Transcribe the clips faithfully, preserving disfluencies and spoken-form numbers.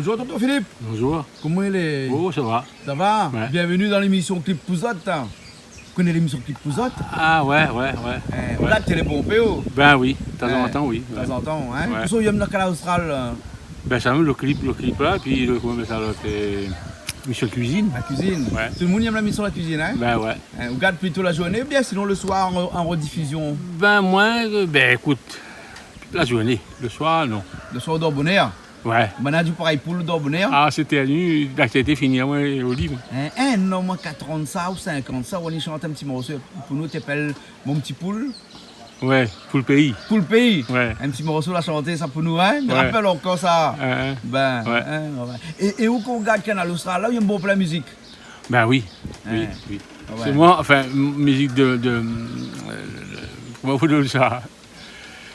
Bonjour, tonton Philippe. Bonjour. Koman i lé ? Oh, sa va. Sa va ? Ouais. Bienvenue dans l'émission Clip pou zot, hein. Ou koné lémisyon Clip pou zot ? Ah, ouais, ouais, ouais. Eh, ou la télé bonpé, oh. Ben oui, tanzantan, oui. Tanzantan, hein. Ouais. Pou sa, ou yèm dan Kanal Austral, euh. Ben, sa mèm, le clip, le clip la, pi le, koman i apèl sa, lot, euh, émisyon kuizine. La kuizine. Ouais. Tout le moun i yèm lémisyon la kuizine, hein. Ben ouais. Hein, ou gard plito la zourné oubien sinon le soir an, an redifizion ? Ben, moin, euh, ben, ékout, la zourné. Le soir, non. Le soir, ou dor bonèr ? Ouais. Banna i di parèy poul, ou dor bonèr ? Ah, sé terni, laktialité fini, moin, o li, moin. Hein, hein, non, moin, katran sa ou sink an sa, ou la ni shant in ti morso pou nou, té apèl Mon ti poul. Ouais, Poul péi. Poul péi. Ouais. In ti morso la shanté sa pou nou, hein ? Mi rapèl ankor sa. Hein, hein. Ben, hein, ouais. É, é ou, kan ou gard Kanal Austral la, ou yèm bonpé la mizik ? Ben oui, oui, oui. Ouais. Sé moin, anfin, m-, mizik de, de, euh, koman i apèl sa ?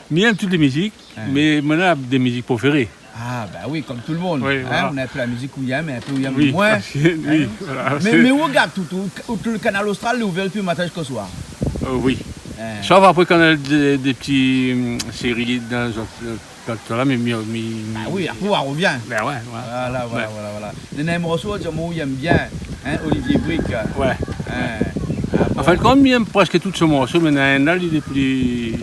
Mi yèm tout lé mizik, mé moin na dé mizik préféré. Ah, ben oui, kom tout le moun. Oui, voilà. Hein, ou na in pé la mizik ou yèm, in pé ou yèm moin. Oui, voilà. Mé, mé ou gard tout, tout, tout le Kanal Austral lé ouvèr dopi matin ziska soir. Euh, oui. Hein. Sof apré kan na dé, dé ti, hum, séri dan zot, euh, Kan ou la, mi, mi, mi... Ah oui, apré, ou rovien. Ben ouais, ouais. Voilà, voilà, voilà, voilà. Néna in morso, di amoin, ou yèm bien, hein, Olivier Brique. Ouais. Hein. Ah bon. Anfin, kom mi yèm prèsk tout son morso, mé néna inn la, li lé pli,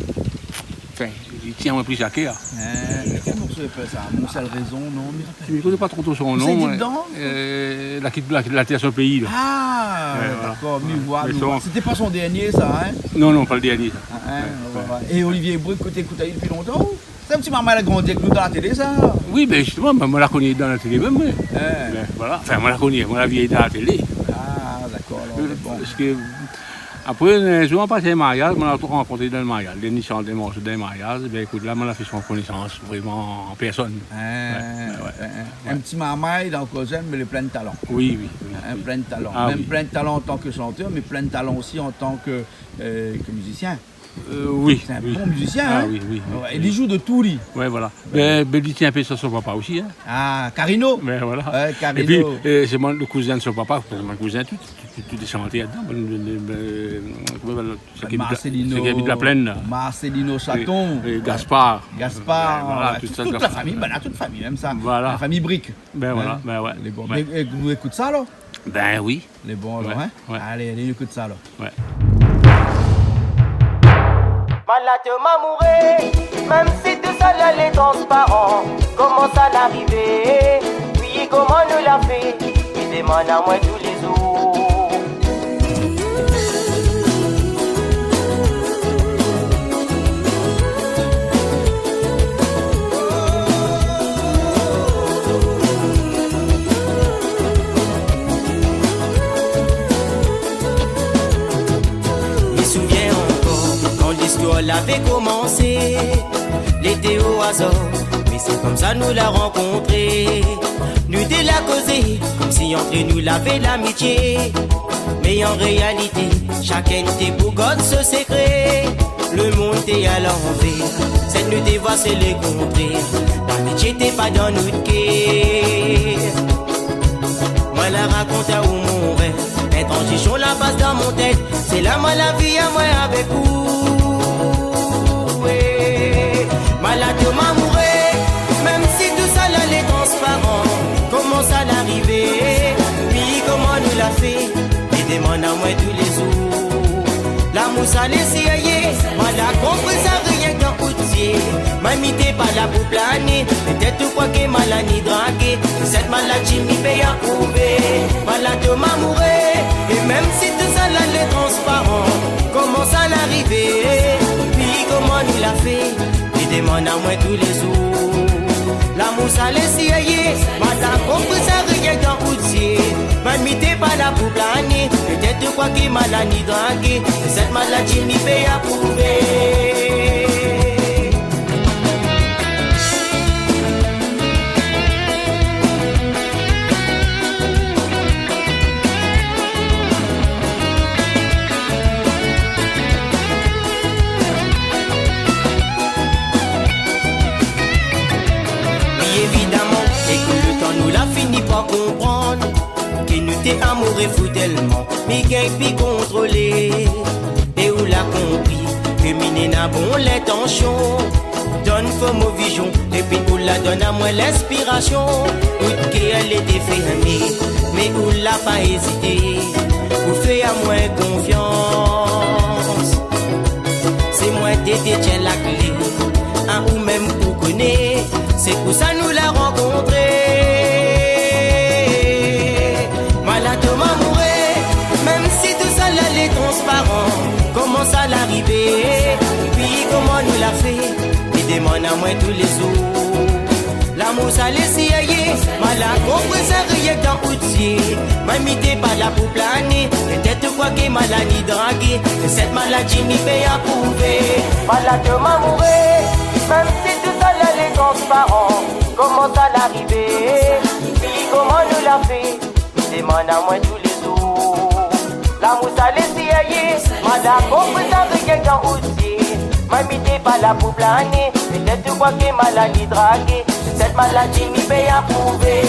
anfin, li tien amoin pli a kèr. Hein, mé kèl morso i apèl sa ? Mon sèl rézon, non, mi rapèl pi. Mi koné pa tro, tro son non, moin. Sé Didon ? Euh, la kit, la, la tèr son péi, la. Ah, ouais, voilà. Dakor, mi voi, mi voi. Mé son... Sété pa son dernié, sa, hein ? Non, non, pa le dernié, sa. Ah, hein, ouais, ouais. É Olivier Brique, ou té ékout ali dopi lontan, ou ? Sé in ti marmay la grandi avèk nou dan la télé, sa ? Oui, ben, zistoman, ben, moin la koni dan la télé mèm, oui. Hein. Ben, voilà. Anfin, moin la koni, moin la vi dan la télé. Ah, dakor, alor, euh, bon. Parske, apré, in zour, nou la pas in mariaz, moin la rankontré dan le mariaz. Li la ni shant in morso dan le mariaz, ben, ékout, la, moin la fé son konésans vréman an pèrsone. Hein, ouais, ouais, hein. Ouais. In ti marmay, dan le kozèn, mé li lé plin de talan. Oui, oui, oui, oui. Hein, plin de talan. Ah, oui. Mèm plin de talan an tan ke shantèr, mé plin de talan osi an tan ke, euh, ke mizisien. Euh, oui, oui. Sé in bon mizisien, hein ? Ah, oui, oui, oui. Ouais, li i zoué de tout, li. Ouais, voilà. Ben, ben, li tien in pé sa son papa osi, hein. Ah, Carino. Ben, voilà. Ouais, Carino. É pi, euh, sé moin le kouzin de son papa, sé mon kouzin, tout, tout, tout, tout lé shanté ladan. Ben, ben, ben, euh, koman i apèl, sak i abit la, Marcelino, sak i abit la Plaine, la. Marcelino Chaton. É, é Gaspard. Gaspard, ouais, voilà, ouais, tout sa, tout la fami, ben, la tout fami, mèm sa. Voilà. La fami Brique. Ben, voilà, ben, ouais. Hein ? Lé bon. Ouais. Mé, é, ou ékout sa, la ? Ben oui. Lé bon, alor, hein ? Ouais. Alé, alé, ékout sa, alor. Ouais. Malad mamouré, mèm si tousala lé transparan, koman sa la arivé ? Pi koman nou la fé ? Mi demann amoin tou lé zour. Mi souvien ankor kan listoir lavé komansé. Lété o azar, mé sé konmsa nou la rankontré. Nou té la kozé konmsi antré nou lavé lamitié. Mé an réalité, shakinn té pou gard son sékré. Le monn té a lanvèr, sèt nou té voi sé le kontrèr. Lamitié té pa dan nout kèr. Moin la rakont aou mon rèv, in tranzision la pas dan mon tèt. Sé la moin la vi amoin avèk ou. Ouais. Malad mamouré, mèm si tousala lé transparan, koman sa la arivé, pi koman nou la fé, mi demann amoin tou lé zour. Lamour sa lé sérié, moin la konpri sa rienk dan out zié. Mé mi té pa la pou plané, pétèt ou kroi ke moin la ni draké. Sèt maladi mi pé aprouvé, malad mamouré. É mèm si tousala lé transparan, koman sa la arivé, pi koman nou la fé, mi demann amoin tou lé zour. Lamour sa lé sérié, moin la konpri sa rienk dan out zié. Mé mi té pa la pou plané, pétèt ou kroi ke moin la ni draké. Sèt maladi mi pé aprouvé. Pi évidaman, èk le tan nou la fini par konprann ke nou té amouré fou tèlman, mi gingn pi kontrolé. É ou la konpri ke mi néna bon lintansion. Donn fo mo vizion, épi ou la Donn amoin linspirasion, out kèr lété fèrmé, mé ou la pa ézité pou fé amoin konfians. Sé moin té détien la klé, a ou mèm pou koné, sé pou sa nou la rankontré. Malad, ma mouré, mèm si tousala lé transparan, koman sa la arivé, épi koman nou la fé, mi demann amoin toulézour. Lamour sa lé si ayé, ma la konpri sa rienk dan out zié. Mé mi té pa la pou plané, pétèt ou kroi ke ma la ni dragé, sé sèt maladi mi pé aprouvé. Malad, ma mouré, mèm si tousala lé transparan, koman sa la arivé, épi koman nou la fé, mi demann amoin toulézour. Lamour sa lé si ayé, ma la konpri sa rienk dan out zié. Mé mi té pa la pou plané, pétèt ou kroi ke ma la ni dragé, sé sèt maladi mi pé aprouvé.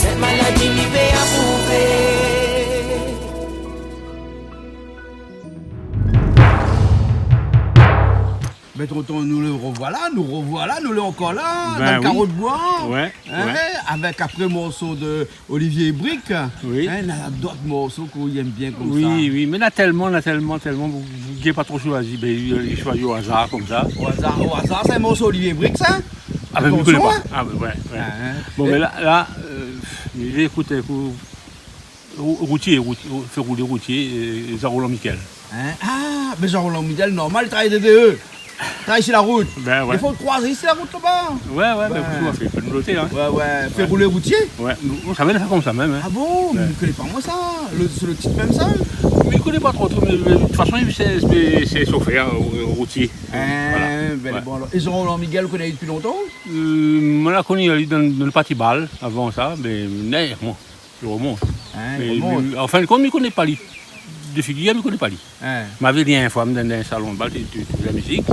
Sèt maladi mi pé aprouvé. Bin, tonton, nou le revoilà, nou revoilà, nou le ankor la, dan le karo d'boi, in, avèk apré morso de Olivier Brique, in, na dot morso ke ou yèm bien konmsa. Oui, oui, mé na tèlman, na tèlman, tèlman, ou gingn pa tro shoizi, bin, li shoizi o azar konmsa. O azar, o azar, sé in morso Olivier Brique, sa ? A bin, mi koné pa. Atansion, in ? A bin, oué, oué. Bon, mé la, la, mi vé ékout in kou Rou-, Routié, Routié, fé roulé Routié, é Jean-Roland Miguel. In ? A, mé Jean-Roland Miguel, normal, li travay dé dé e. Travay si la rout. Bin oué. I fo kroizé si la rout laba. Oué, oué, bin, ékout, ou va fé, fé nou noté, in. Oué, oué, fé roulé Routié. Oué, nou, nou savé fé konmsa mèm, in. A bon ? Mé mi koné pa moin sa. Le, sé le tit mèm sa ? Mi koné pa tro, tro, mé, mé de tout fason, sé, sé, sé shofèr, in, routié. Voilà. Bin, bon, alor. É Jean-Roland Miguel, ou koné ali dopi lontan ? Moin la koni ali dan, dan le parti bal, avan sa, mé, mé, bon. Li romont. In, li romont. Mé, mé, an fin de kont, mi koné pa li. De figir, mi koné pa li. In. Mavé li in foi, dan, dan in salon bal, té, té, té la mizik.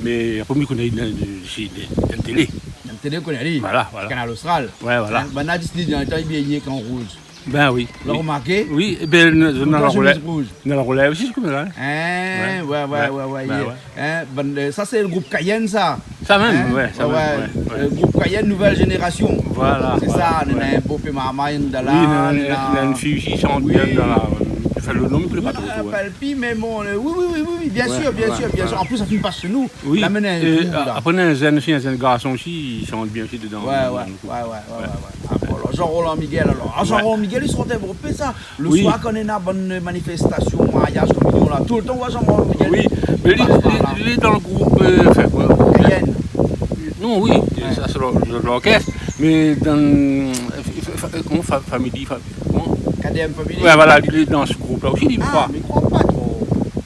Mé apré, mi koné li dan, dan, si, dan, dan télé. Dan télé, ou koné ali. Voilà, voilà. Kanal Austral. Oué, voilà. In, banna di, di, dan le tan, li abiyé kan rouz. Bin oui. Ou la romarké ? Oui, bin, nou, nou, la roulèv. Shemiz rouz. Nou, la roulèv osi, sé konmsa, in. In, oué, oué, oué. In, bann, sa, sé le group Cayenne, sa. Sa mèm, oué, sa mèm, oué. Le group Cayenne, Nouvelle Génération. Voilà, voilà. Sé sa, néna in bo pé marmay, néna la, oui, néna, néna in fiy osi i shant bien, néna la. Anfin, le non, mi koné pa tro, oué. Pi, mé bon, oui, oui, bien sir, bien sir, bien sir. An plis, sa fine pas shé nou. Oui. La amenn in kou, la. Apré, néna in jenn osi, in jenn garson osi, i shant bien osi dedan. Oué, oué. A, voilà. Jean-Roland Miguel, alor. A, Jean-Roland Miguel, li shant in bo pé, sa. Le soir, kan néna bann manifestasion, mariaz, kominyon la, toultan, ou voi Jean-Roland Miguel. Oui, mé li, li, li lé dan le group, anfin, koi. Cayenne. Non, oui, sa, sé lor-, lorkès, mé dan, koman, fa-, family, fa-, koman ? K D M Family. Oué, voilà, li lé dan se group-la osi, li, mi kroi. A, mi kroi pa tro.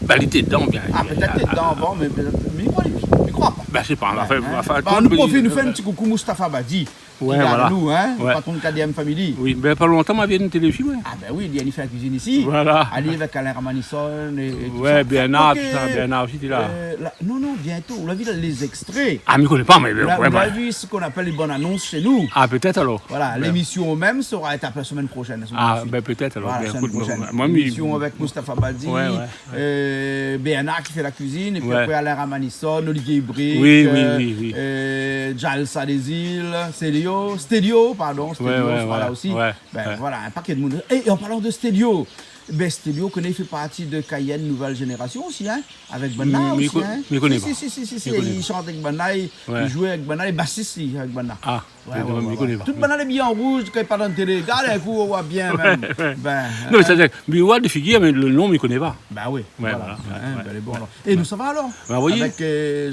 Bin, li té dedan, bien. A, pétèt li té dedan avan, mé pétèt, mi kroi, mi kroi pa. Bin, sé pa, anfin, nou profit, nou fé in ti koukou Moustapha Badi. Oué, voilà. Ki gard anou, in, le patron de K D M Family. Oui, bin, pa lontan, ma vi ali télé osi, oué. A, bin oui, li, li fé la kuizine isi. Voilà. Ali avèk Alain Ramanisson é, é tout sa. Oué, Bernard, tout sa, Bernard osi, té la. Non, non, bientôt. Ou la vi la, lé zékstré. A, mi koné pa, mé, ou la vi sak i apèl le bann anons shé nou. A, pétèt alor. Voilà, lémision mèm sera établi la semèn proshèn, la semèn ki suit. A, bin, pétèt alor. Voilà, la semèn proshèn. Lémision avèk Moustapha Badi. Oué, oué. Bernard ki fé la kuizine, épi apré Alain Ramanisson, Olivier Brique, Jalsa des Îles, Stelio, Stelio, pardon, Stelio sera la osi. Oué, oué, oué. Bin, voilà, in pakèt de moun. É, é an parlan de Stelio, bin, Stelio, ou koné, li fé parti de Cayenne Nouvelle Génération osi, in, avèk banna osi, in. Mi koné pa. Si, si, si, si, li shant avèk banna, li zoué avèk banna, li basis avèk banna. A. Oué, oué, oué. Mi koné pa. Tout banna lé abiyé an rouz, kan i parl dan télé. Gard in kou, ou voi bien mèm. Bin, non, mé sa, sé, mi voi de figir, mé le non, mi koné pa. Bin oui, voilà. Oué, voilà. Bin, lé bon, alor. É nou sava alor ? Bin oui. Avèk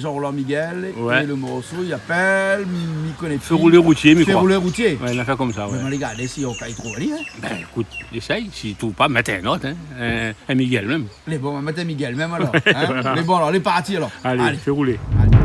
Jean-Roland Miguel é le morso i apèl, mi, mi koné pi. Fé roulé Routié, mi kroi. Fé roulé Routié. Oué, in afèr konmsa, oué. Mé nou va alé gardé si ou kay trouv ali, in. Bin, ékout, éséy, si ou trouv pa, mèt in ot, in. In, in Miguel mèm. Lé bon, ma mèt Miguel mèm alor, in. Voilà. Lé bon alor, lé parti alor. Alé, fé roulé. Alé.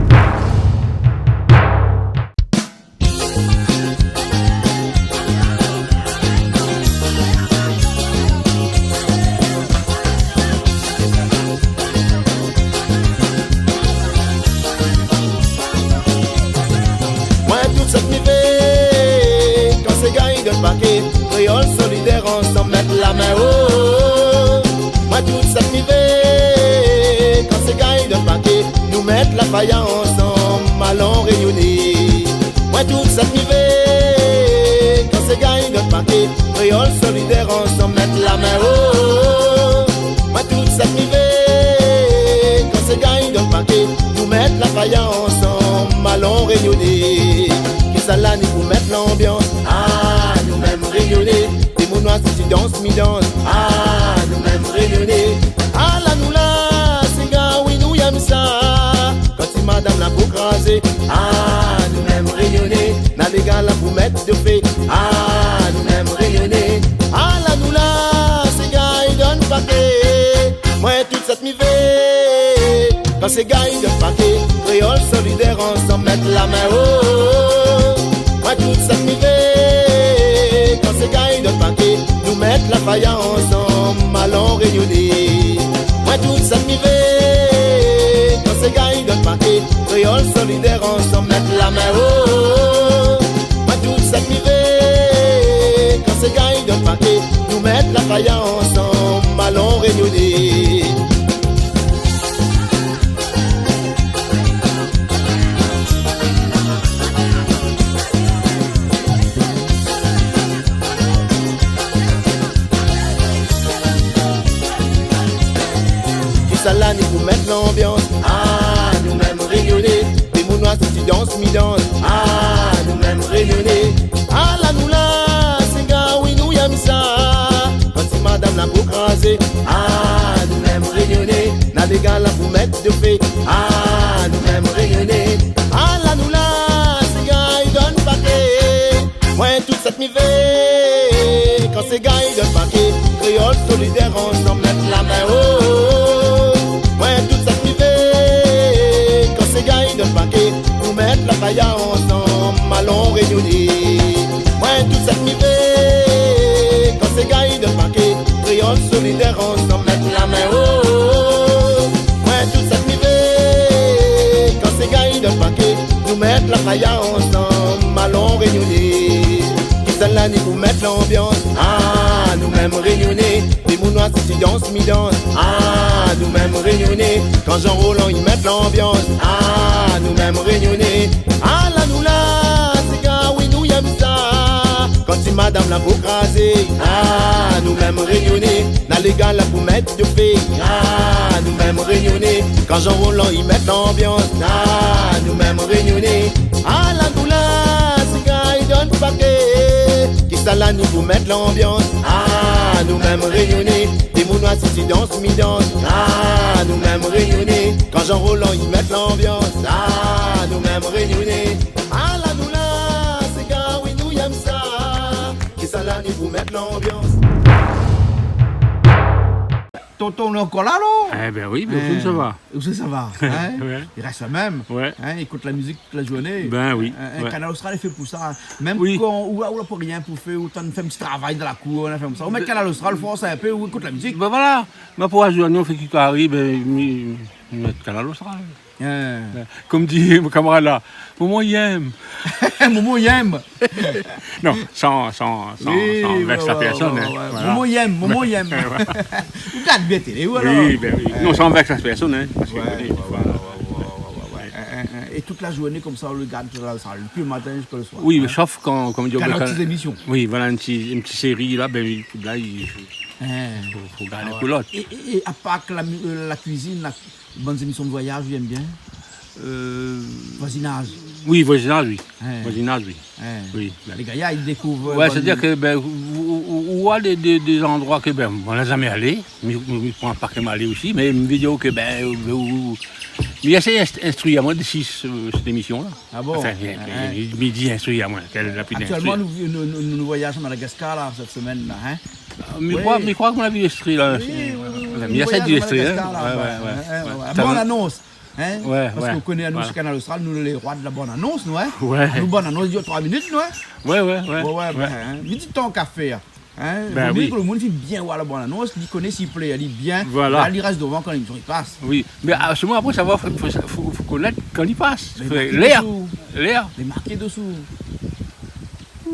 La min o, moin tout sak mi vé, kan sé gay dan paké, nou mèt la faya ansanm, alon rényoné. Moin tout sak mi vé, kan sé gay dan paké, kréol solidèr ansanm, mèt la min o. Moin tout sak mi vé, kan sé gay dan paké, nou mèt la faya ansanm, alon rényoné. Kisa la ni pou mèt lanbians, ah, nou mèm rényoné. Ti moun noir, si ti dans, mi dans. Ah, nou mèm rényoné. Ala nou la, séga, wi, nou yèm sa. Kan ti madam la pou krazé. Ah, nou mèm rényoné. Na lé gars la pou mèt dofé. Ah, nou mèm rényoné. Ala nou la, séga, i donn paké. Moin tout sak mi vé, kan sé gay dan paké, kréol solidèr ansanm, mèt la min o. Moin tout sak mi vé, kan sé gay dan paké, nou mèt la faya ansanm, alon rényoné. Moin tout sak mi vé, kan sé gay dan paké, kréol solidèr ansanm, mèt la min o. Moin tout sak mi vé, kan sé gay dan paké, nou mèt la faya ansanm, alon rényoné. Kisa la ni pou mèt lanbians, ah, nou mèm rényoné. Ti moun noir, si ti dans, mi dans. Ah, nou mèm rényoné. Ala nou la, séga, wi, nou yèm sa. Kan ti madam la pou krazé. Ah, nou mèm rényoné. Na lé gars la pou mèt dofé. Ah, nou mèm rényoné. Ala nou la, séga, i donn paké. Moin tout sak mi vé, kan sé gay dan paké, kréol solidèr ansanm, mèt la min o. Moin tout sak mi vé, kan sé gay dan paké, nou mèt la faya ansanm, alon rényoné. Moin tout sak mi vé, kan sé gay dan paké, kréol solidèr ansanm, mèt la min o. Moin tout sak mi vé, kan sé gay dan paké, nou mèt la faya ansanm, alon rényoné. Kisa la ni pou mèt lanbians, ah, nou mèm rényoné. Ti moun noir, si ti dans, mi dans. Ah, nou mèm rényoné. Kan Jean Roland i mèt lanbians, ah, nou mèm rényoné. Ala nou la, séga, wi, nou yèm sa. Kan ti madam la pou krazé, ah, nou mèm rényoné. Na lé gars la pou mèt dofé, ah, nou mèm rényoné. Kan Jean Roland i mèt lanbians, ah, nou mèm rényoné. Ala nou la, séga, i donn paké. Kisa la ni pou mèt lanbians, ah, nou mèm rényoné. Ti moun noir, si ti dans, mi dans. Ah, nou mèm rényoné. Kan Jean Roland i mèt lanbians, ah, nou mèm rényoné. Ala nou la, séga, wi, nou yèm sa. Kisa la ni pou mèt lanbians. Tonton, nou lé ankor la, alor ? Eh ben oui, ben, ousa i sava ? Ousa i sava, hein ? Ouais. I rès la mèm, hein, i ékout la mizik tout la zourné. Ben oui, ouais. Kanal Austral lé fé pou sa. Mèm kan ou, ou la pou rien pou fé, ou tann fé in ti travay dan la kour, ou fé konmsa. Ou mèt Kanal Austral, fors in pé, ou ékout la mizik. Ben voilà. Mé pou la zourné, ou fé ki kari, ben, mi, mi mèt Kanal Austral. Hein. Kom di mon kamarad la, momon i yèm. Momon i yèm. Non, san, san, san, san vèks la pèrsone, hein. Momon i yèm, momon i yèm. Ou gard bien télé, ou alor ? Oui, ben oui. Non, san vèks la pèrsone, hein, parske, ouais, ouais. É tout la zourné konmsa, ou lé gard tout la, sa, dopi lo matin ziska lo soir, hein. Oui, mé sof kan, kom di, kan, kan, ti zémisyon. Oui, voilà, in ti, in ti séri la, ben, la, i fo, fo gard in pé lot. É, é, é apar ke la mi-, la kuizine, la Bann zémisyon de voyaz, ou yèm bien ? Euh, Voisinage. Oui, Voisinage, oui. Hein. Voisinage, oui. Hein. Oui, ben. Lé gayar i dékouv, ouais, bann, sétadir ke, ben, ou, ou, ou, ou voi dé, dé, dé zandroi ke, ben, moin la zamé alé, mi, mi, mi pran pa ke m'alé osi, mé mi vé dir ke, ben, ou, ou, mi éséy inst-, instri amoin dési, euh, sèt émisyon la. Ah bon ? Anfin, mi, mi, mi di instri amoin, ke la pli d'instri. Aktièlman, nou, nou, nou, nou voyaz Madagaskar la, sèt semèn la, hein ? Euh, mi kroi, mi kroi ke moin la vi instri la. Oui, oui, oui, oui. Mi éséy voyaz Madagaskar la, ouais, ouais, ouais. Bonn anons, hein ? Ouais, ouais. Parske ou koné, anou, voilà, su Kanal Austral, nou lé roi de la bonn anons, nou, hein ? Ouais. Nou, bonn anons i dir troi minit, nou, hein ? Ouais, ouais, ouais. Ouais, ouais, ben, hein, mi di tan ka fèr. Hein, vo mié ke lo moun i fine bien voir la bann anons, li koné si i plé, li bien, voilà, la, li rès dovan kan lémisyon i pas. Oui, mé, ah, sèlman apré, sa va, fo, fo, fo, fo konèt kan li pas. Fo lèr, lèr. Lé marké dosou.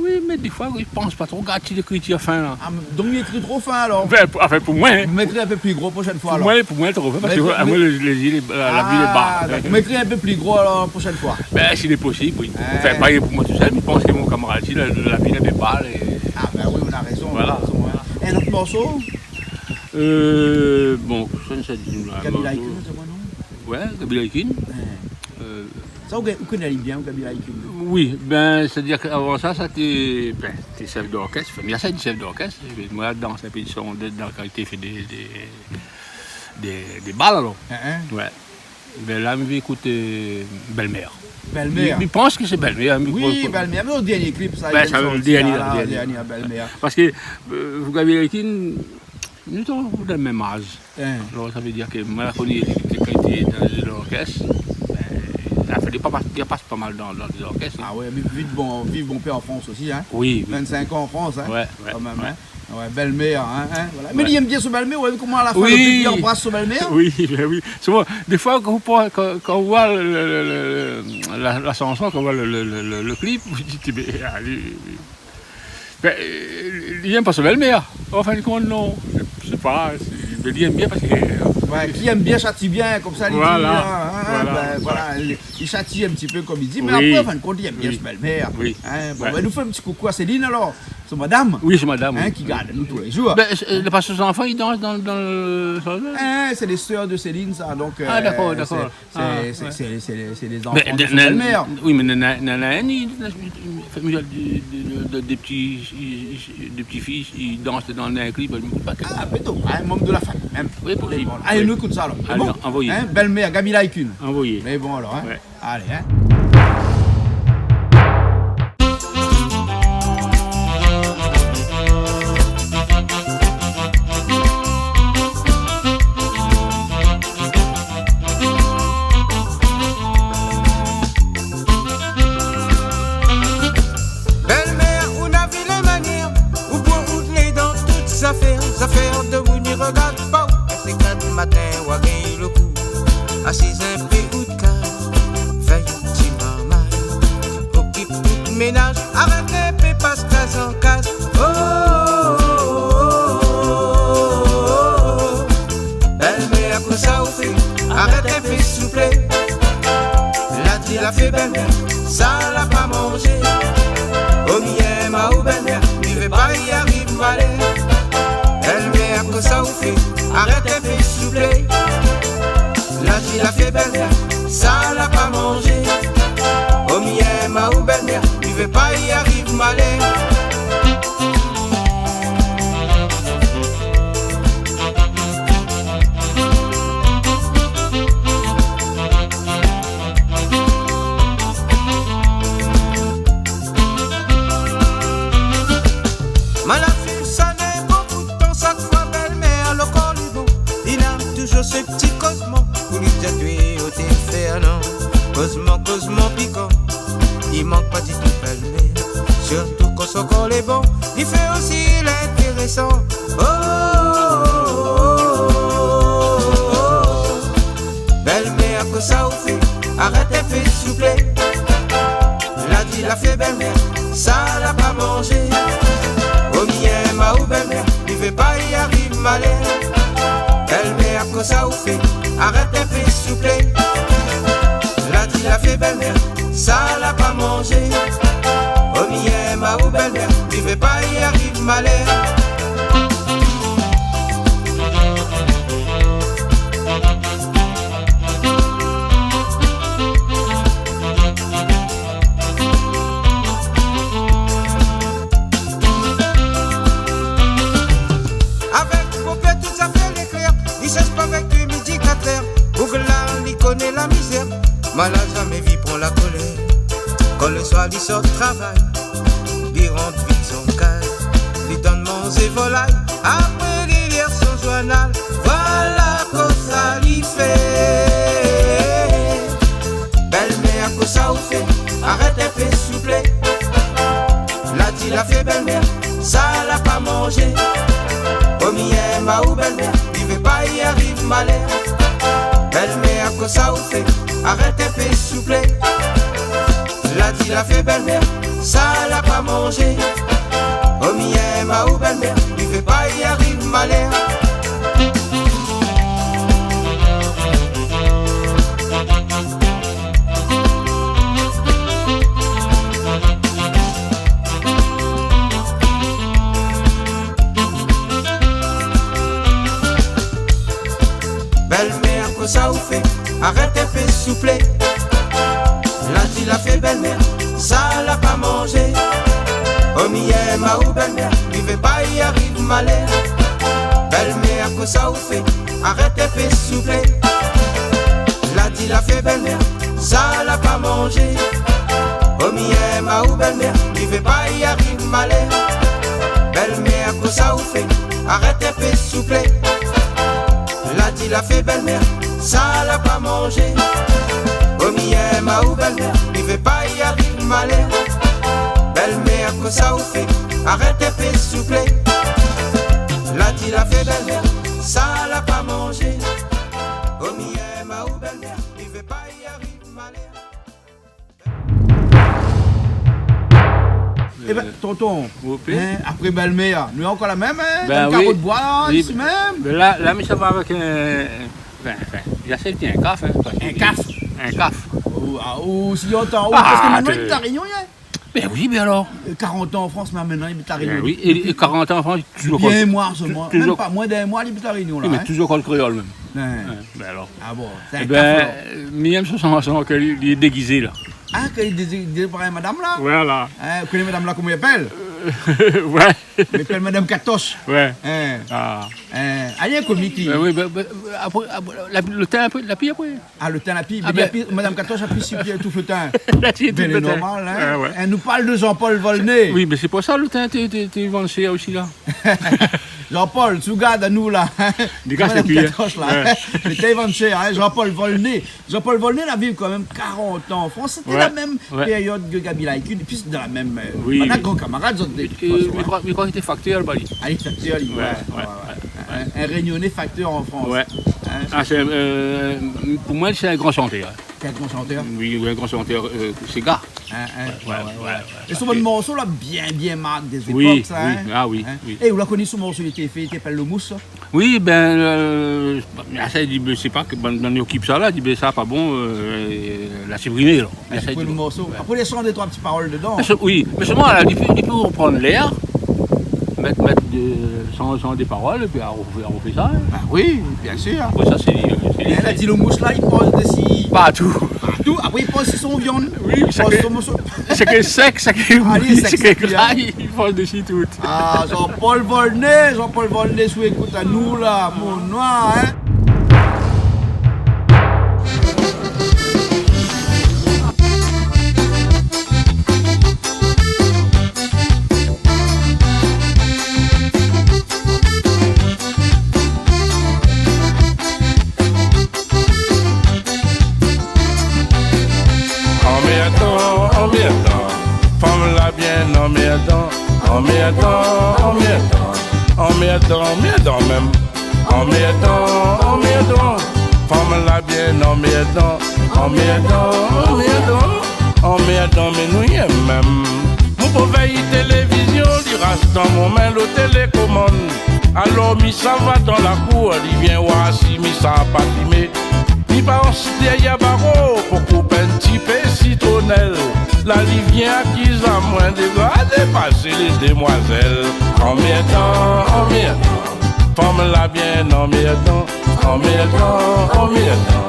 Oui, mé défoi, mi pans pa tro, gard si lékritir fin la. Ah, donk, mi ékri tro fin, alor. Bin, pou, anfin, pou moin, in. Mèt in pé pli gro proshèn foi, alor. Pou moin, pou moin, tro fin, parske, mèt, a, moin, lé, lé, lé, la, la vi lé ba. Ah, dakor. Mèt in pé pli gro, alor, proshèn foi. Bin, si lé posib, oui. Anfin, pa rienk pou moin tousèl, mi pans ke mon kamarad osi, la, la vi lé ba, lé... Ah, bin oui, ou na rézon, ou na rézon, in. Voilà. In ot morso ? Euh, bon, sa, sa di, la, Gaby morso. Laikin, sé mon non ? Ouais, Gaby Laikin. Ouais. Euh, Sa, ou, ou koné ali bien, Gaby Laikin ? Oui, bin, sétadir ke avan sa, sa té, bin, té shèf d'orkès. Anfin, mi la sa di shèf d'orkès. Épi moin, dan, sa fé son, dan, kan li té fé dé, dé, dé, dé bal, alor. Hein, hein. Ouais. Bin, la, mi vé ékout, euh, Belle-Mère. Belle-Mère. Mi, mi pans ke sé Belle-Mère, mi pans ke... Oui, Belle-Mère. Mé o dernié klip, sa, bin, sa, lo dernié, lo dernié, Belle-Mère. Parske, euh, Gaby Laikin, nou lé dan lo mèm az. Hein. Alor, sa vé dir ke moin, la koni ke kan li té dan lé zorkès, bin, sa fé, li la pa, li la pas pa mal dan, dan lé zorkès, in. Ah ouais, mé viv bon, viv bonpé an Frans osi, in. Oui, oui. Vinn-sink an an Frans, in, ouais, ouais, kan mèm, ouais, in. Ouais, Belle-Mère, in, in, voilà. Mé li èm bien son bèl-mèr, ou la vi koman a la fin, oui, li anbras son bèl-mèr. Oui, bin oui. Souvan, défoi, kan ou pran, kan, kan ou voi lo, lo, lo, lo, la, la shanson, kan ou voi lo, lo, lo, lo, lo klip, ou di, bin, alé, Bin, euh, li èm pa son bèl-mèr. An fin de kont, non. Sé pa, sé, mé li èm bien parske, euh, ouais, ki èm bien shati bien, konmsa li di, voilà, in, in, voilà, bin, voilà, li, li shati in ti pé, konm li di, mé, oui, apré, an fin de kont, li èm bien, oui, son bèl-mèr. Oui. In, bon, ouais, bin, nou fé in ti koukou a Céline, alor. Son madam. Oui, son madam, in, oui, ki gard anou tou lé zour. Bin, sé, euh, parske son zanfan, li dans dan, dan lo, sa, la. In, sé lé sèr de Céline, sa, donk, ah, euh, dakor, dakor. Sé, ah, sé, ouais, sé, sé, sé lé zanfan de son bèl-mèr. Mé, mé, oui, mé nana, nana, nana, in, i, i, i fé, i fé de, de, de, de, dé ti, i, i, dé ti fiy, i dans dan in klip, mi ékout pa. Ah, plito, in, manm de la famiy mèm. Oui, posib. Mé bon, alé, oui, nou ékout sa, alor. Alé, bon, anvoyé. In, Belle-Mère, Gaby Laikin. Anvoyé. Mé bon, alor, in. Ouais. Alé, in. Bèl-mèr, ou na vilin manièr, ou bour out lé dan tout zafèr, zafèr demoun i rogard pa ou, sé kat matin, wa gingn lo kou, asiz in pé out kaz, fé in ti marmay, okip tout ménaz, arèt in pé pas kaz an kaz. Oh, oh, oh, oh, oh. Bèl-mèr, kosa ou fé ? Arèt in pé, souplé. La di la fé bèl-mèr, sa la pa manzé. O mi èm aou bèl-mèr, mi vé pa i ariv malèr. Bèl-mèr, kosa ou fé ? Arèt in pé, souplé. La di la fé bèl-mèr, sa la pa manzé. O mi èm aou bèl-mèr, mi vé pa i ariv malèr. Ma la fine soné bonpé tan, shak foi bèl-mèr, lo kor li bon, li na touzour se ti kozman pou li di atou o té fé, non. Kozman, kozman pikan, i mank pa ditou bèl-mèr. Sirtou kan son kor lé bon, li fé osi lintérésan. Oh, oh, oh, oh, oh, oh. Bèl-mèr, kosa ou fé ? Arèt in pé, souplé. La di la fé bèl-mèr, sa la pa manzé. O mi èm aou bèl-mèr, mi vé pa i ariv malèr. Bèl-mèr, kosa ou fé ? Arèt in pé, souplé. La di la fé bèl-mèr, sa la pa manzé. O mi èm aou bèl-mèr, mi vé pa i ariv malèr. Avèk bonpé tout zafèr lé klèr, li sèsh pa avèk midi katrèr. Boug-la, li koné la mizèr, ma la zamé vi pran la kolèr. Kan lo soir li sort travay, li rant vit son kaz, li donn manzé volay, apré li lir son zournal. Voilà kosa li fé. Bèl-mèr, kosa ou fé ? Arèt in pé, souplé. La di la fé bèl-mèr, sa la pa manzé. O mi èm aou bèl-mèr, mi vé pa i ariv malèr. Bèl-mèr, kosa ou fé ? Arèt in pé, souplé. La di la fé bèl-mèr, Sa la pa manzé. Omi èm aou bèlmèr, li vé pa i ariv malèr. Bèlmèr, kosa ou fé? Arèt in pé, souplé. La di la fé bèlmèr, sa la pa manzé. Omi èm aou bèlmèr, li vé pa i ariv malèr. Bèlmèr, kosa ou fé? Arèt in pé, souplé. La di la fé bèlmèr, sa la pa manzé. Omi èm aou bèlmèr, li vé pa i ariv malèr. Bèlmèr, kosa ou fé? Arèt in pé, souplé. La di la fé bèlmèr, sa la pa manzé. Omi èm aou bèlmèr, li vé pa i ariv malèr. Bèlmèr, kosa ou fé? Arèt in pé, souplé. La di la fé bèlmèr, sa la pa manzé. Omi èm aou bèlmèr, li vé pa i ariv malèr. Ében, tonton, hein, apré bèlmèr, nou lé ankor la mèm, hein, dan lo karo d'boi, la, isi mèm. Bin la, la, mi sava avèk in, anfin, anfin, mi asèy di in kaf, hein, parske in kaf. In kaf. Ou, ah, ou, si lontan, ou, parske mintnan li abit La Rényon, hein. Bin oui, bin alor. Euh, karant an an Frans, mé mintnan li abit La Rényon. Bin oui, é, é karant an an Frans, touzour... Dopi in moi solman. Touzour... Mèm pa, moin d'in moi li abit La Rényon, la, hein. Mé touzour kréol mèm. Ouais. Ouais, bin alor. Ah bon, sé in kaf, alor. Ében, mi èm son, son, son, ke li, li lé dégizé la. Ah, ke li lé dégizé par in madam la? Voilà. Hein, ou koné madam la, koman i apèl? Euh, ouais. I apèl madam Katosh. Ouais. Hein. Ah. Hein, èl lé komik, li. Bin oui, bin, bin, apré, apré, la, lo tin apré, la pli apré. Ah, lo tin la pli, ah, bin, la pli, madam Katosh la pli sipli tout lo tin. La pli tout lo tin. Bin, lé normal, hein. Ah ouais. Hein, nou parl de Jean-Paul Volnay. Oui, mé sé pou sa lo tin té, té, té vann shèr osi la. Jean-Paul, si ou gard anou la, hein. Dégaz madam Katosh la, hein. Ouais. Lo tin i vann shèr, hein, Jean-Paul Volnay. Jean-Paul Volnay la viv kanmèm karant an an Frans. Sété la mèm périod ke Gaby Laï-Kun, épi dan la mèm, euh, oui, banna gran kamarad, zot dé, de tout fason, hein. Mi kroi, mi kroi li té faktèr laba, li. Ah, li té faktèr, li, ouais, ouais, ouais. In, in Rényoné faktèr an Frans. Ouais. Hein. Ah, sé, euh, pou moin, sé in gran shantèr. Sé in gran shantèr? Oui, oui, in gran shantèr, euh, séga. Hein, hein, ouais, ouais, ouais. É son bann morso la, bien, bien mark dé zépok, sa, hein. Oui, oui. Ah oui, oui. É ou la koni son morso li té fé, li té apèl Lo Mous, sa? Oui, bin, euh, mi asèy di, bin, sé pa ke bann, bann i okip sa la, di, bin, sa pa bon, euh, la siprimé, alor. Mi asèy di, bon. Apré lo morso. Ouais. Apré, li la shanz dé troi ti parol dedan. Mé sé, oui, mé solman, la, li pé, li pé roprann lèr, mèt, mèt de, shanz, shanz dé parol, épi a rofé, a rofé sa, hein. Bin oui, bien sir. Apré sa, sé, sé... Mé la di Lo Mous la, li poz dési. Partou. Partou. Apré, li poz si son viann. Oui, li poz si son morso. Sak lé sèk, sak lé... Ah, li lé sèk, sak lé gra, li poz dési tout. Ah, Jean-Paul Volnay, Jean-Paul Volnay, si ou ékout anou la, mon noir, hein. Anmèrdan, anmèrdan, fanm la bien anmèrdan. Anmèrdan, anmèrdan, anmèrdan, anmèrdan mèm. Anmèrdan, anmèrdan, fanm la bien anmèrdan. Anmèrdan, anmèrdan, anmèrdan, mé nou yèm mèm. Mon pov vèy télévizion, li ras dan mon min lo télékomann. Alor mi sava dan lakour, li vien oir si mi sa pa fimé. Mi pas dèrièr baro pou koup in ti pé sitronèl. La li vien akiz amoin dégradé pasé lé démoizèl. Anmèrdan, anmèrdan, fanm la bien anmèrdan. Anmèrdan, anmèrdan,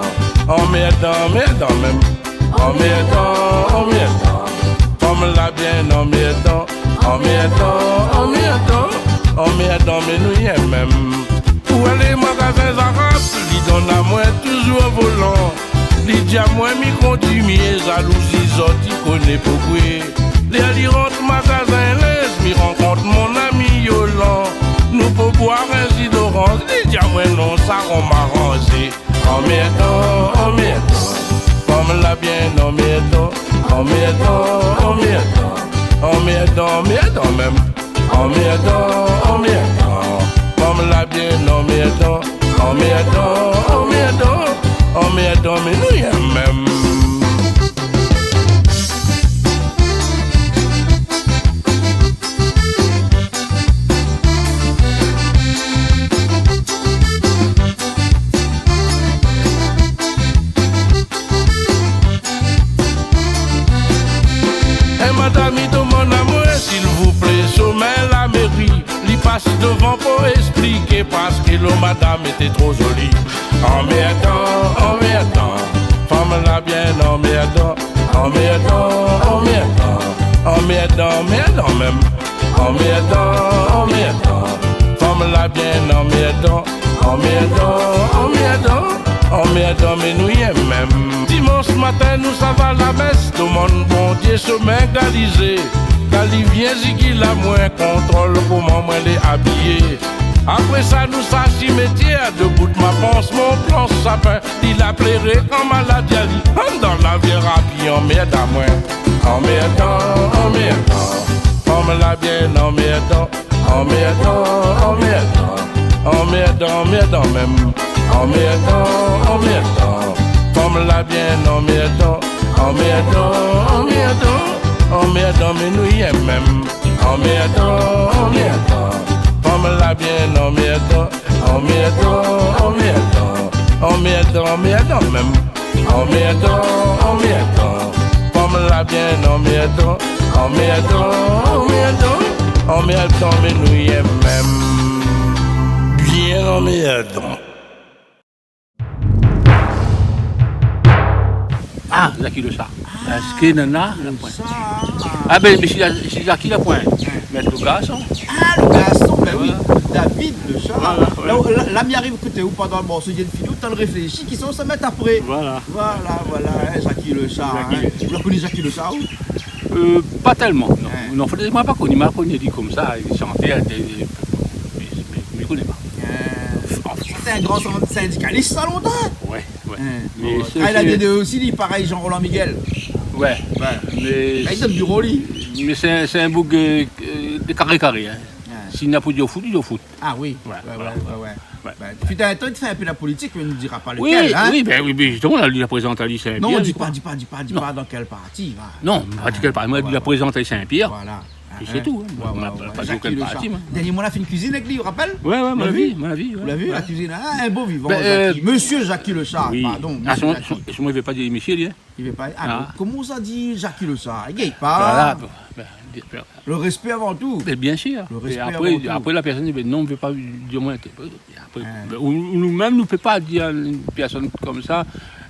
anmèrdan, anmèrdan mèm. Anmèrdan, anmèrdan, fanm la bien anmèrdan. Anmèrdan, anmèrdan, anmèrdan, mé nou yèm mèm. Pou alé magazin Zara, li donn amoin touzour volan. Li di amoin mi kondui myé, zalouzi zot i koné poukoué. Lèr li rant magazin linz, mi rankont mon ami Yolan. Nou pou boir in zi doranz, li di amoin non, sa ronm aranzé. Anmèrdan, anmèrdan, fanm la bien anmèrdan. Anmèrdan, anmèrdan, anmèrdan, anmèrdan mèm. Anmèrdan, anmèrdan, fanm la bien anmèrdan. Anmèrdan, anmèrdan, anmèrdan, mé nou yèm mèm. Pou èspliké, parské lo madam lété tro zoli. Anmèrdan, anmèrdan, fanm la bien anmèrdan. Anmèrdan, anmèrdan, anmèrdan, anmèrdan mèm. Anmèrdan, anmèrdan, fanm la bien anmèrdan. Anmèrdan, anmèrdan, anmèrdan, mé nou yèm mèm. Dimansh matin nou sava lamès, domann Bondié shomin galizé. Kan li vien zigil amwin, kontrol koman mwin lé abiyé. Apré sa nou sa simétièr, dobout ma pans mon plansh sapin. Li la pléré kan maladi ali, andan la vié rapi anmèrd amwin. Anmèrdan, anmèrdan, fanm la bien anmèrdan. Anmèrdan, anmèrdan, anmèrdan, anmèrdan mèm. Anmèrdan, anmèrdan, fanm la bien anmèrdan. Anmèrdan, anmèrdan, anmèrdan, mé nou yèm mèm. Anmèrdan, anmèrdan, fanm la bien anmèrdan. Anmèrdan, anmèrdan, anmèrdan, anmèrdan mèm. Anmèrdan, anmèrdan, fanm la bien anmèrdan. Anmèrdan, anmèrdan, anmèrdan, mé nou yèm mèm. Bien anmèrdan. Ah, Zaki lo sha. Èske nana la pwin ? Ah bin, mé si la, si Zaki la pwin, mèt lo garson. Ah, lo garson, bin oui. Voilà. David lo sha. Voilà, ouais. La, la, la mi ariv ékout aou pandan lo morso i vien fini, ou tann réfléshi, kisa ou sa mèt apré. Voilà. Voilà, voilà, hein, Zaki lo sha, hein. Zaki lo sha. Ou la koni Zaki lo sha, ou ? Euh, pa tèlman, non. Hein. Non, fodré, mwin la pa koni, mwin la koni ali konmsa, li shantèr, li, li, mé, mé, mé mi koné pa. Hein. Sété in gran sin-, sindikalis sa lontan. Ouais. Ouais. Hein. Mé bon, sé, kan li la sé dé osi, li parèy Jean-Roland Miguel. Ouais. Ouais. Mé la, li done biro, li. Mé sé, sé in boug, euh, de karé karé, hein. Ouais. Si na pou dir fout, li dir fout. Ah oui. Ouais, ouais, voilà, ouais, ouais. Ouais. Bin, fut in tan, li té fé in pé la politik, mé nou dira pa lékèl, hein. Oui, bin oui, mé zistoman, la, li la prézant ali Saint-Pierre, non, di pa, di pa, di pa, di pa dan kèl parti, va. Non, pa di kèl parti, mwin, li la prézant ali Saint-Pierre. Voilà. É sé tou, hein. Ouais, ouais, ouais. Mwin la pa di okin parti, mwin. Dèrnié, mwin la fé in kuizine avèk li, ou rapèl ? Ouais, ouais, mwin la vi, mwin la vi, ouais. Ou la vi, la kuizine, hein ? In bo vivan, Zaki. Bin, euh, Monsieur Zaki lo sha, pardon, Monsieur Zaki. Ah, son, son, son, mwin, mi vé pa dir mésyé, li, hein. Li vé pa, ah, ah. Koman sa di Zaki lo sha ? I gingn pa. Voilà, bon, bin, bien sûr. Le respect avant tout. Mé bien sûr. Le respect avant tout. É apré, apré, la pèrsone i di, bin, non, mi vé pa dir mwin, té, é apré, bin, ou, ou nou mèm, nou pé pa dir in pèrsone konmsa,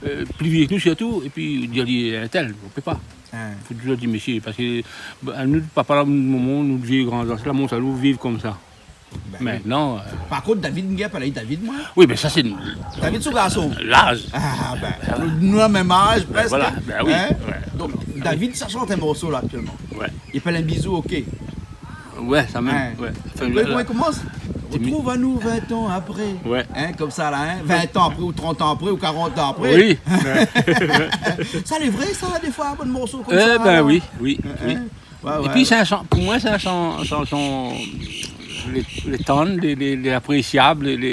euh, pli vié ke nou sirtou, épi dir li in tèl, nou pé pa. Hein. Fo touzour dir mésyé, parske, bin, nou, papa la, momon, nou vié gran zan, sé la mont anou viv konmsa. Bin oui. Mintnan, euh, par kont, David, mi gingn apèl ali David, mwin. Oui, mé sa, sé David, son garson. Laz. Ah, bin, nou, nou la mèm az, prèsk. Voilà, bin oui, ouais. Donk, David, sa shant in morso, la, aktièlman. Ouais. I apèl In bizou, OK. Ouais, sa mèm, ouais. Anfin, koman, koman i komans ? Retrouv anou vin tan apré. Ouais. Hein, konmsa, la, hein. Vin tan apré, ou trant an apré, ou karant an apré. Oui. Sa lé vré, sa, défoi, bann morso konmsa, la. Eh bin oui, oui, oui. Hein ? Ouais, ouais. Épi sé in shan-, pou mwin, sé in shan-, shanson lé, lé tann, lé, lé, lé aprésiab, lé, lé,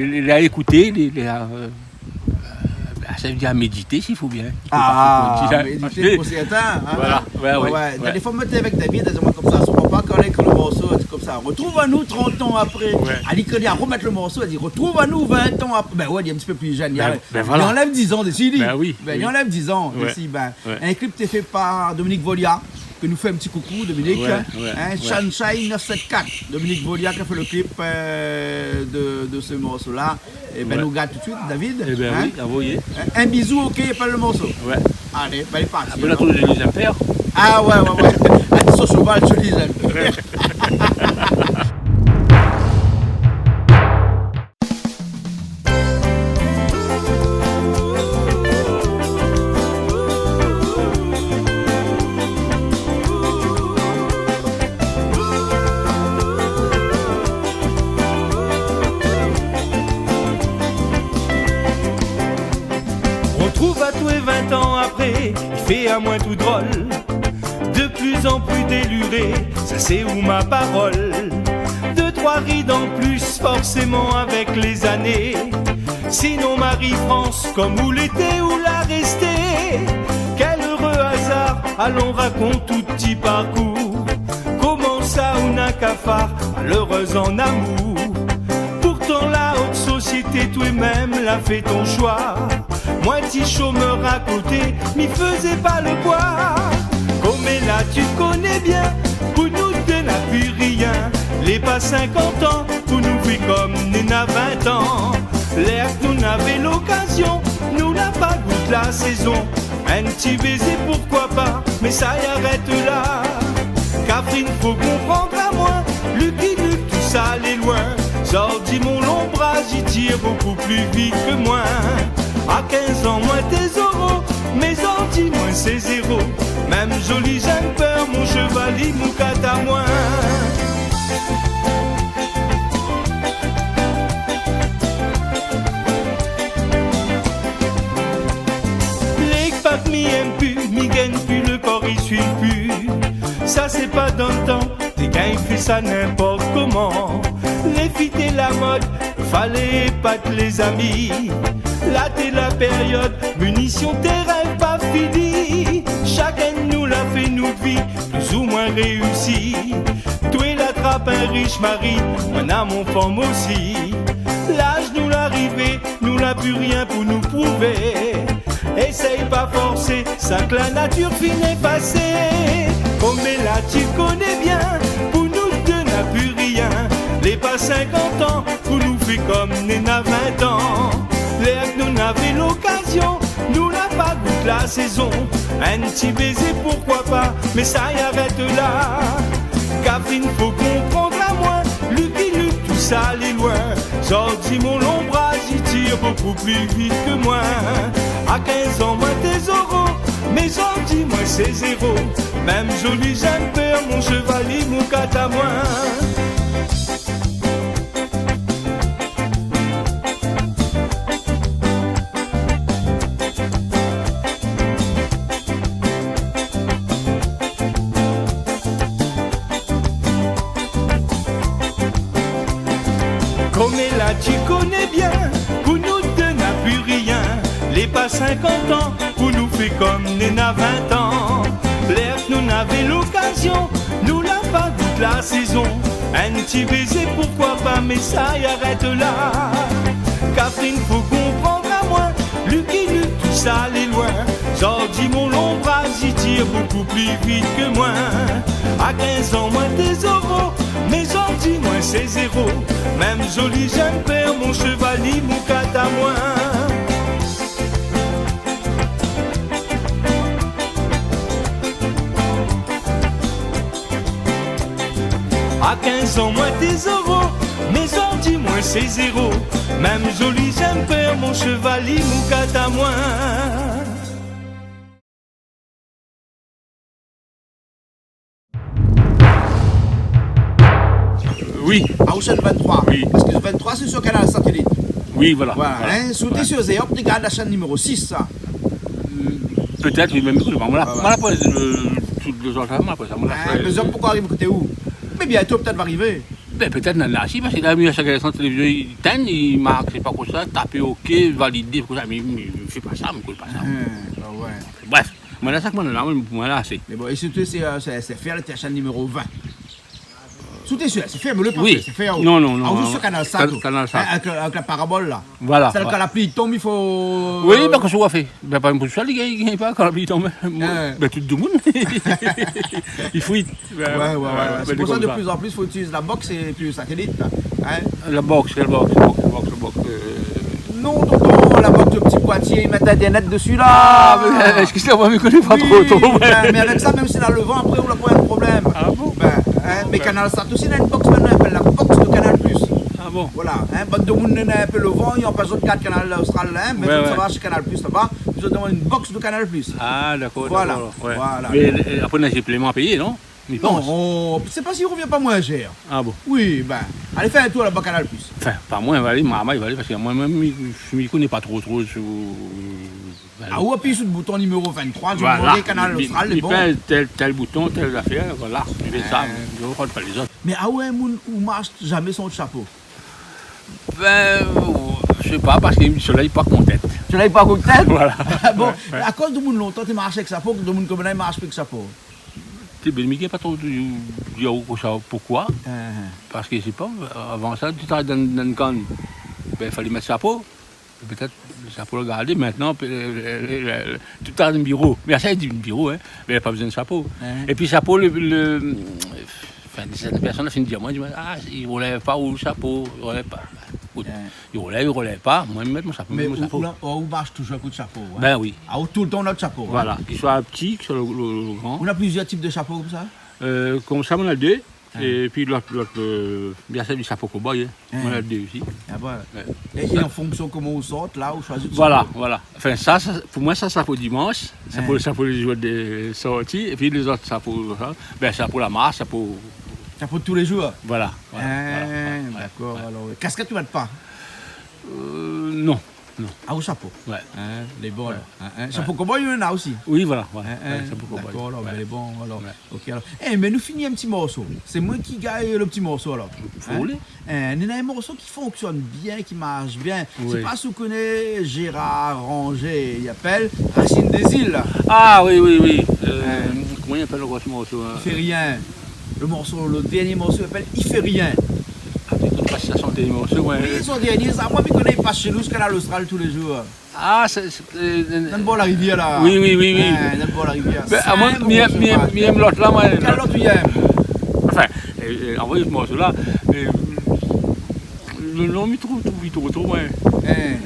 lé, lé a ékouté, lé, lé a, euh, euh, sa i vé dir a médité, si fo bien. Ah, médité pou sèrtin, hein. Voilà, ouais, ouais. Dèrnié foi, mwin té avèk David, la di amwin konmsa, son papa, kan li ékri lo morso, li di konmsa, « Retrouv anou trant an apré. » Ouais. Ali, kan li la romèt lo morso, li di, « Retrouv anou vin tan apré. » Bin ouais, li lé in ti pé pli jenn, li anlèv dizan dési, li. Bin oui. Bin, li anlèv dizan dési, bin. Ouais. In klip té fé par Dominique Volia, ke nou fé in ti koukou, Dominique, hein, Sunshine neuf sept quatre. Dominique Volia ki la fé lo klip, euh, de, de se morso-la. Eh bin, nou gard tout suit, David. Eh bin oui, anvoyé. In, In bizou, OK, i apèl lo morso. Ouais. Alé, bin, lé parti, alor. Apré, la, tout Johnny Jumper. Ah ouais, ouais, ouais. Alé, si shoval, Johnny Jumper. Retrouv atoué vin tan apré, i fé amwin tou drol. De plus en plus déluré, sa sé ou ma parol. Dé troi rid an plis, forséman, avèk lé zané. Sinon, Marie-France, kom ou lété, ou la résté. Kèl éré azar, alon rakont out ti parkour. Koman sa, ou na kafar, malérèz an amour. Pourtan, la haute société, toi-même, la fé ton shoi. Mwin, ti shomèr a koté, mi fézé pa lo poi. Koméla, ti koné bien, pou nou dé na pi rien. Lé pa sinkant an pou nou fé kom néna vint an. Lèr nou navé lokazion, nou la pa gout la sézon. In ti bézé, poukoi pa, mé sa i arèt la. Kafrine, fo konprann amoin, Lucky Luke, tousa lé loin. Zordi mon lonbraz i tir bonpé pli vit ke moin. A kinz an moin té zéro, mé zordi moin sé zéro. Mèm zoli jumper, mon sheval i moukat amoin. Lé kpat mi yèm pi, mi gingn pi, le kor i suiv pi. Sa sé pa dan le tan, té gingn fé sa ninport koman. Lé fi té la mod, falé épat lé zami. La té la périod, minision té rèv pa fini. Shakinn nou la fé nout vi, pli ou moin réisi. Toué la trap in rish mari, moin na mon fanm osi. Laz nou la arivé, nou la pi rien pou nou prouvé. Éséy pa forsé sak la natir fine éfasé. Koméla ti koné bien, pou nou dé na pi rien. Lé pa sinkant an pou nou fé kom néna vint an. Lèr nou navé lokazion, nou la pa gout la sézon. In ti bézé, poukoi pa, mé sa i arèt la. Kafrine, fo konprann amoin, Lucky Luke, tousa lé loin. Zordi mon lonbraz i tir bonpé pli vit ke moin. A kinz an moin té zéro, mé zordi moin sé zéro. Mèm zoli jumper, mon sheval i moukat amoin. Koméla ti koné bien, pou nou dé na pi rien. Lé pa sinkant an pou nou fé kom néna vint an. Lèr nou navé lokazion, nou la pa gout la sézon. In ti bézé, poukoi pa, mé sa i arèt la. Kafrine, fo konprann amoin, Lucky Luke, tousa lé loin. Zordi mon lonbraz i tir bonpé pli vit ke moin. A kinz an moin té zéro, mé zordi moin sé zéro. Mèm zoli jumper, mon sheval i moukat amoin. A kinz an moin té zéro, mé zordi moin sé zéro. Mèm zoli jumper, mon sheval i moukat amoin. Oui. A ou shèn vingt-trois. Oui. Parske vingt-trois sé sur Canal Satellite. Oui, voilà. Voilà, voilà. Hein, si ou té sur Zéop, té gard la shèn niméro six, sa. Pétèt, oui, mé mi koné pa. Moin la, moin la, euh, tout lé zot, moin la, apré sa, moin la, hein, euh, mé Zéop, poukoi ariv koté ou ? Mé bientôt, pétèt, va arivé. Ben, pétèt, nana, si, parske la, mi, a shak instan, télévizion i tinn, i mark, sé pa kosa, tapé OK, validé, kosa, mé, mé, mi fé pa sa, mi koné pa sa. Hein, ah ouais. Bref, moin la, sak moin la, moin la, sé. Mé bon, é sirtou, sé, euh, sé, sé fèr, té shèn niméro vingt. Si ou té sur, sé fèr, mé le pa, oui. Sé fèr. Non, non, non, ah, ou non, sur Canal Sat, Can-, ou. Canal Sat. Hein, avèk, avèk la parabol, la. Voilà, voilà. Sèl kan la pli i tonm, i fo, oui, euh, ben, kosa ou va fé ? Ben, pa pou sa, li gingn, li gingn pa, kan la pli i tonm. Ouais. Ben, tout demoun. I frit. Ouais, ouais, ouais, ouais. Sé pou sa, de pli an pli, fo itiliz la box é pi satelit, hein. La box, kèl box ? La box, la box, la box, euh. Non, tonton, la box, le ti boitié, i mèt internet dési, la. Ah, mé, euh, excusez-moi, mi koné pa tro, tro, ouais. Oui, ben, mé avèk sa, mèm si na le van, apré, ou la poin problèm. Ah bon ? Ben, hein, mé Canal Sat osi, na in box koméla, i apèl la box de Canal Plus. Ah bon ? Voilà, hein, bann demoun néna in pé le van, i anpèsh azot gard Kanal Austral, hein, mé ouais, zot i sava shé Canal Plus laba, zot i demann in box de Canal Plus. Ah, dakor, dakor, ouais. Voilà. Mé, euh, apré, na sipléman a péyé, non ? Mi pans. Non, sé pa si i revien pa moin shèr. Ah bon ? Oui, ben, alé fé in tour laba Canal Plus. Anfin, pa moin, va alé, marmay, va alé, parske moin mèm, mi, mi koné pa tro, tro sou, ben, ah, ou apiy sou le bouton niméro vingt-trois, ou voi Kanal Austral, lé bon. Voilà. Mi, mi pèz tèl, tèl bouton, tèl zafèr, voilà. Mi fé sa, mi rogard pa lézot. Mé ah ouais, moun, ou marsh zamé san out shapo ? Ben, mi sé pa, parske solèy i pok mon tèt. Solèy i pok out tèt ? Voilà. Ah bon, ouais, ouais. Akoz demoun lontan té marsh avèk shapo, demoun koméla i marsh pi avèk shapo ? Té, ben, mi koné pa tro, di, di aou kosa, poukoi. Hein, hein. Parske, sé pa, avan sa, ti té dan, dan kann, ben, falé mèt shapo. Pétèt, shapo la gardé, mintnan, pé-, euh, euh, euh, tout a in biro. Mé sa, i di biro, hein. Mé pa bezoin shapo. Hein. Épi shapo, le, le, Sèrtin pèrsone la fine di amoin, di, ah, i rolèv pa ou lo shapo, i rolèv pa. Ékout, i rolèv, i rolèv pa, moin mi mèt mon shapo, mi mèt mon shapo. Mé ou, ou la, ou marsh toujour èk out shapo, in ? Bin oui. Ah, ou toultan ou na out shapo, in ? Voilà, ki soi pti, ki soi lo, lo, lo gran. Ou na plizièr tip de shapo konmsa ? Euh, konmsa, moin na dé. Ah. Épi lot, lot, euh, bien sir, shapo koboy, in. Ah. Moin na dé osi. Ah bon ? Ouais. É, é an fonksion koman ou sort, la, ou shoizi out shapo ? Voilà, voilà. Anfin, sa, sa, pou moin, sa, shapo dimansh, shapo, shapo lé zour de sorti, épi lézot shapo, sa, bin, shapo la marsh, shapo... Shapo de tou lé zour ? Voilà, voilà, voilà, ouais, ouais. Ah, dakor, alor. Kaskèt, ou mèt pa ? Euh, non, non. Ah, o shapo. Ouais. In, lé bon, la. Ouais. In, in. Shapo koboy, ou na osi ? Oui, voilà, voilà. In, in. Ouais, shapo koboy. Dakor, alor, bin, lé bon, alor. Ouais. Ok, alor. Eh, mé nou fini in ti morso. Sé moin ki gingn lo ti morso, alor. Fo roulé. In, néna in morso ki fonksionn bien, ki marsh bien. Oui. Mi koné pa si ou koné Gérard Ranger, i apèl Racine des Îles. Ah oui, oui, oui. Euh, koman i apèl ankor se morso, in ? I fé rien. Lo morso, lo dernié morso, i apèl I fé rien. Ah, mi koné pa si sa son dernié morso, ouais. Oui, son dernié, sa, moin, mi koné, i pas shé nou, ziska Kanal Austral tou lé zour. Ah, sé, sé, euh, dann bor la rivièr, la. Oui, oui, oui, oui. Ouais, dann bor la rivièr. Bin, amoin, mi èm, mi èm lot la, moin. Kèl lot ou èm ? Anfin, euh, euh, anvoy amoin sèt la. Euh, lo non, mi trouv, trouv, mi trouv, trouv, ouais. Hein.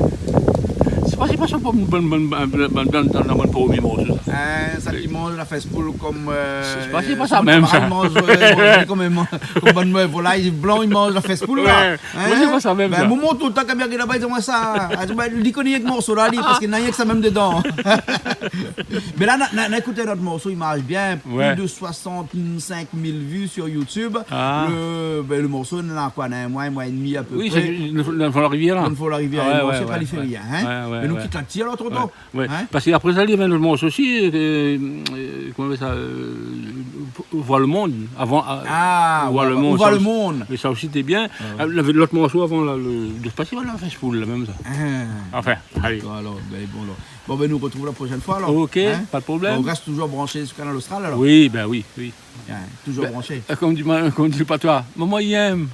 Sé pa, sé pa sa bann, bann, bann promié morso, sa. Hein, sa ki manz la fès poul kom, euh, sé pa, sé pa sa mèm, sa. Manz, euh, kom, kom bann, euh, volay blan, i manz la fès poul, la. Ouais. Hein ? Moin, sé pa sa mèm, sa. Bin, moman toultan, kan mi rogard laba, i di amoin sa. Ah, bin, li koné rienk morso la, li, parske na rienk sa mèm dedan. Mé la, na, na, na ékout in lot morso, i marsh bien, plis de soixante-cinq mille vues sur YouTube. Ah. Le, bin, le morso, na koi, na in moi, in moi é dmi a pé pré. Oui, sé, dan, dan fon la rivièr, la. Dan fon la rivièr, ah ouais, le morso, ouais, pa, li fé rien, hein. Ouais, ouais, ouais. Mé nou kit la ti, alor, tonton. Ouais. Hein ? Parske apré sa, li na in lot morso osi, euh, euh, koman i apèl sa, euh, Voir le monde, avan, euh, ah, Voir le monde, Voir le monde. É sa osi, té bien. Ah ouais. Euh, lavé lot morso avan, la, le, de, pa si, voilà, fès poul, la mèm, sa. Ah. Anfin, alé. Dakor, alor, bin, bon, alor. Bon, bin, nou artrouv la proshèn foi, alor. Ok, hein ? Pa de problèm. Bon, rès toujour branshé su Kanal Austral, alor. Oui, bin oui, oui. Hein, toujour branshé. Bin, euh, kom di, kom di patoi, momon i èm.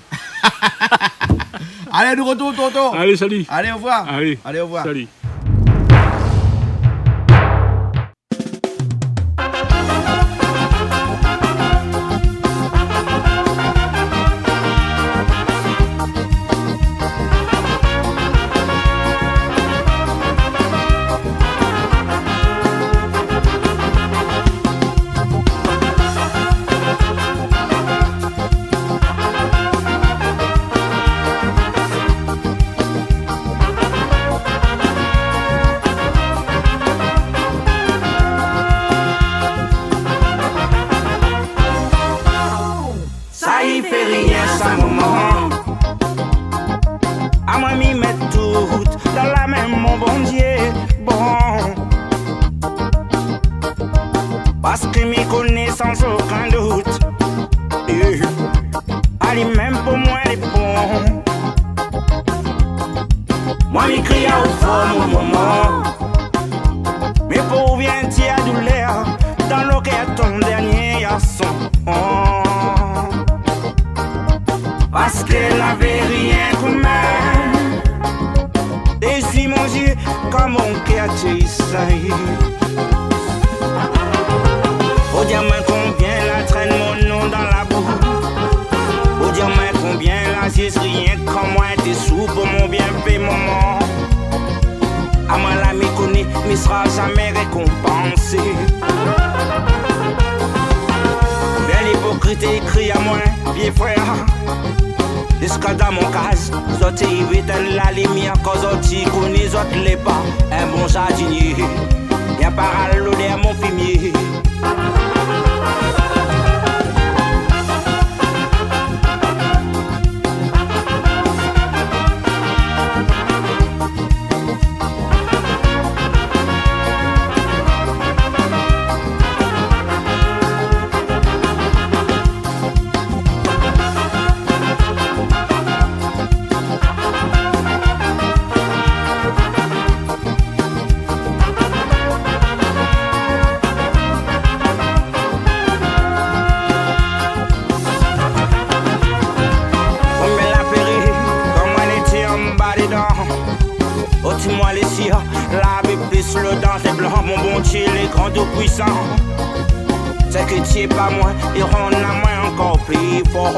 Alé, nou artrouv, tonton. Alé, sali. Alé, orevoir. Alé. Alé, orevoir. Sali. Sa i fé rien, sa, momon. Amoin, mi mèt tout dan la min mon Bondié. Bon. Parske mi koné san okin dout, eh, ali mèm pou moin lé bon. Moin, mi kri aou for, mon momon. Mé pou ou vien tir doulèr dan lo kèr ton dernié garson. Parske lavé rienk ou mèm. Dési mon zié, kan mon kèr té i sèy. Ou di amoin konbien la trèn mon non dan la bou. Ou di amoin konbien la zié rienk kan moin té sou pou mon bienfé, momon. Amoin la mi koné, mi sra zamé rékonpansé. Bèl ipokrit i kri amoin, vié frèr. Ziska dan mon kaz, zot i étinn la limièr, kan zot i koné zot lé pa in bon zardinié. Bien paral lodèr mon fimié. Konbien la péri, konbien lété anba dedan. Oti moin lé sir, lavé plis lo dan sé blan, mon Bondié lé gran, tou puisan. Sé ke tié pa moin é rann amoin ankor pli for.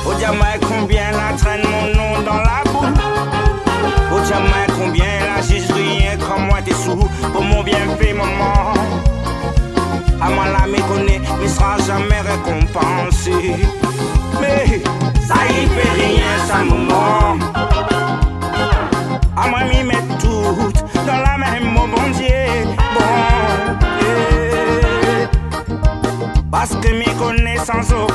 Ou di amoin konbien la trenn mon non dan la bou. Ou di amoin konbien la zis rien kan moin té sou pou mon bienfé, momon. Amoin la mi koné, mi sra zamé rékonpansé. Mé sa i fé rien sa, momon. Amoin mi mèt tout dan la min mon Bondié, Bondié. Parske mi koné san zo